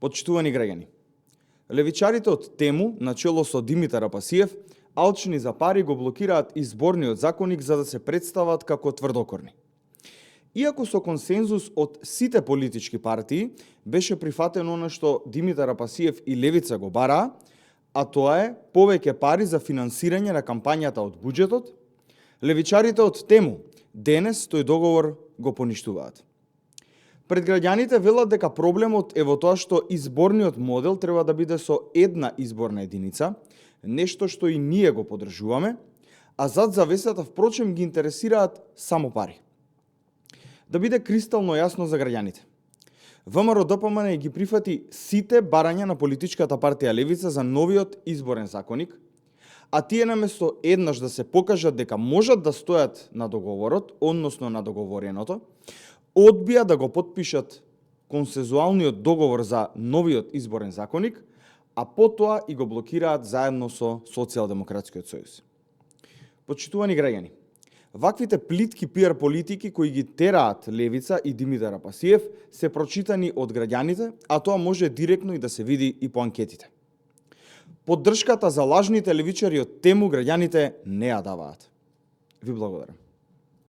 Почитувани граѓани, левичарите од Тему, начело со Димитар Апасиев, алчни за пари го блокираат изборниот законник за да се представат како тврдокорни. Иако со консензус од сите политички партии беше прифатено она што Димитар Апасиев и Левица го бараа, а тоа е повеќе пари за финансирање на кампањата од буџетот, левичарите од Тему денес тој договор го поништуваат. Пред граѓаните велат дека проблемот е во тоа што изборниот модел треба да биде со една изборна единица, нешто што и ние го поддржуваме, а зад завесата впрочем ги интересираат само пари. Да биде кристално јасно за граѓаните, ВМРО-ДПМН ги прифати сите барања на политичката партија Левица за новиот изборен законник, а тие наместо еднаш да се покажат дека можат да стојат на договорот, односно на договореното, одбија да го потпишат консензуалниот договор за новиот изборен законник, а потоа и го блокираат заедно со Социјалдемократскиот сојуз. Почитувани граѓани, ваквите плитки пиар политики кои ги тераат Левица и Димитар Апасиев се прочитани од граѓаните, а тоа може директно и да се види и по анкетите. Поддршката за лажните левичари од Тему граѓаните не ја даваат. Ви благодарам.